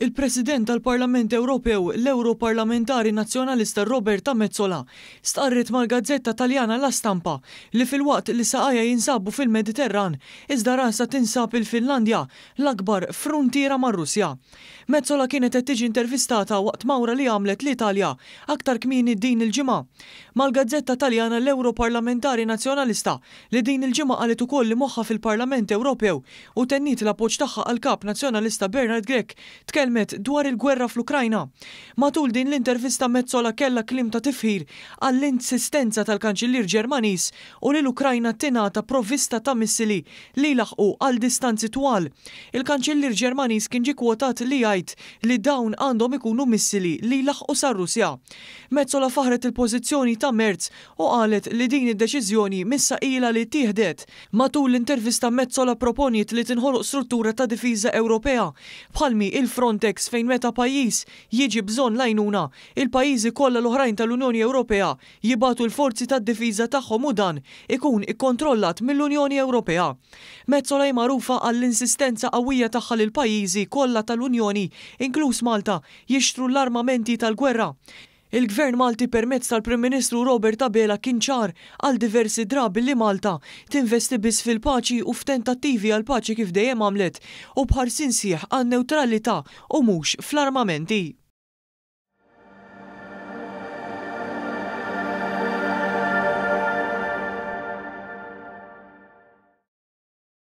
Il-President tal-Parlament Ewropew, l-Ewroparlamentari Nazzjonalista Roberta Metsola, stqarret mal-gazzetta Taljana La Stampa li filwaqt li saqajha jinsabu fil-Mediterran, iżda rasha tinsab il-Finlandja, l-akbar fruntiera mar-Russja. Metsola kienet qed tiġi intervistata waqt mawra li għamlet l-Italja aktar kmieni din il-ġimgħa. Mal-gazzetta Taljana l-Ewroparlamentari Nazzjonalista li din il-ġimgħa qalet ukoll li moħħha fil-Parlament Ewropew u tenniet l-appoġġ tagħha għall-Kap Nazzjonalista Bernard Grech tkellmet dwar il-gwerra fl-Ukrajna. Matul din l-intervista Metsola kellha kliem ta' tifħir għall-insistenza tal-Kanċillier Ġermaniż u li l-Ukrajna tingħata provvista ta' missili li jlaħħqu għal distanzi twal. Il-Kanċillier Ġermaniż kien ġie kwotat li jgħid li dawn għandhom ikunu missili li jlaħħqu sar-Russja. Metsola faħħret il-pożizzjoni ta' Merz u qalet li din id-deċiżjoni missha ilha li ttieħdet. Matul l-intervista Metsola pproponiet li tinħoloq struttura ta' difiża Ewropea bħal mhi il-Frontex fejn meta pajjiż jiġi bżonn l-għajnuna, il-pajjiżi kollha l-oħrajn tal-Unjoni Ewropea jibagħtu l-forzi tad-difiża tagħhom u dan ikun ikkontrollat mill-Unjoni Ewropea. Metsola hi magħrufa għall-insistenza qawwija tagħha li l-pajjiżi kollha tal-Unjoni, inkluż Malta, jixtru l-armamenti tal-gwerra. Il-Gvern Malti permezz tal-Prim Ministru Robert Abela kien ċar għal diversi drabi li Malta tinvesti biss fil-paċi u f'tentattivi għall-paċi kif dejjem għamlet u b'ħarsien sħiħ għan-newtralità u mhux fl-armamenti.